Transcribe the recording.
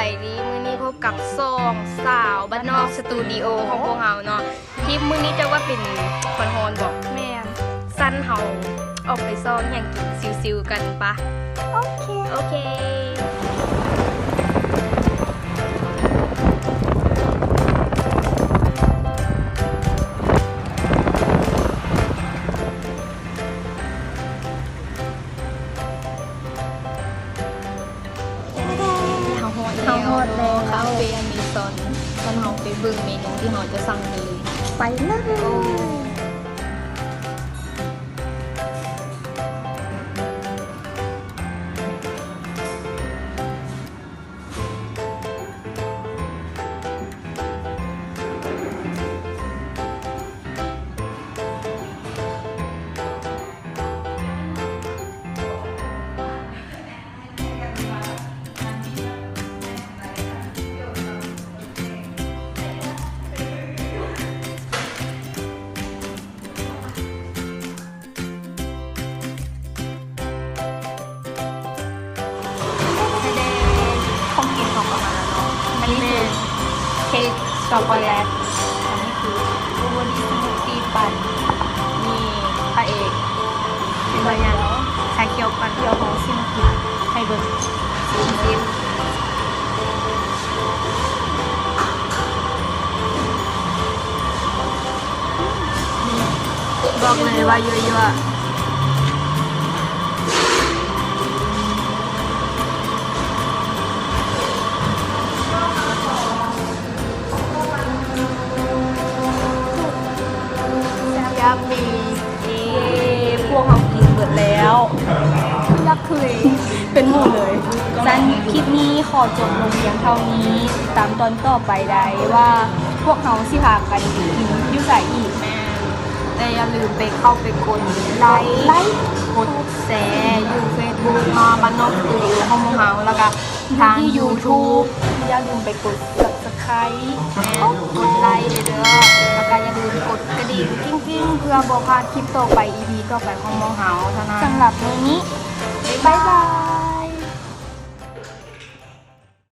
ສະບາຍດີ ມື້ນີ້ພົບກັບຊ່ອງສາວບ້ານນອກສະຕູດິໂອຂອງພວກເຮົາເນາະ. ຄລິບມື້ນີ້ຈະວ່າເປັນຮ້ອນໆບໍ? ແມ່ນ. ຊັ້ນເຮົາອອກໄປຊອກຫຍັງກິນຊິວໆກັນປະ? ໂອເຄ ໂອເຄ. ເຮົາຮອດແລ້ວ ເຮົາຮອດແລ້ວ ຄາເຟອາເມຊອນ. ຊັ້ນເຮົາໄປເບິ່ງເມນູທີ່ເຮົາຈະສັ່ງກັນເລີຍ. ໄປເລີຍ. ຂອງກິນເຮົາກໍມາແລ້ວເນາະ. ອັນນີ້ຄືເຄັກຊັອກໂກແລັດ. ອັນນີ້ຄືບລູເບີຣີສະມູດຕີ້ປັ່ນ. ນີ້ພະເອກ ເປັນບາງຢ່າງ ຊາຂຽວປັ່ນ. ດຽວເຮົາຊິມກິນໃຫ້ເບິ່ງ. ຊິມ ຊິມ. ບອກເລີຍວ່າຍົວໆ. ເຢ້ ພວກເຮົາກິນເບິດແລ້ວ. ຢາກຄືເປັນໝູ່ເລີຍ. ຊັ້ນຄລິບນີ້ຂໍຈົບລົງພຽງເທົ່ານີ້. ຕິດຕາມຕອນຕໍ່ໄປໄດ້ວ່າພວກເຮົາຊິພາກັນໄປກິນຢູ່ໃສອີກ. ແມ່ນ. ແຕ່ຢ່າລືມໄປເຂົ້າໄປກົດໄລ ກົດໄລ ກົດແຊຢູ່ເຟສບຸກເນາະ ບ້ານນອກສະຕູດິໂອຂອງພວກເຮົາ ແລ້ວກະທາງຢູທູບ. ຢ່າລືມໄປກົດຊັບສະໄຄຣບ໌ ແມ່ນ ກົດໄລເດີ ແລ້ວກະຢ່າລືມກົດກະດິ່ງກິ້ງໆ ເພື່ອບໍ່ພາດຄລິບຕໍ່ໄປ ອີພີຕໍ່ໄປຂອງພວກເຮົາເທົ່ານັ້ນ. ສຳລັບມື້ນີ້ ບາຍບາຍ.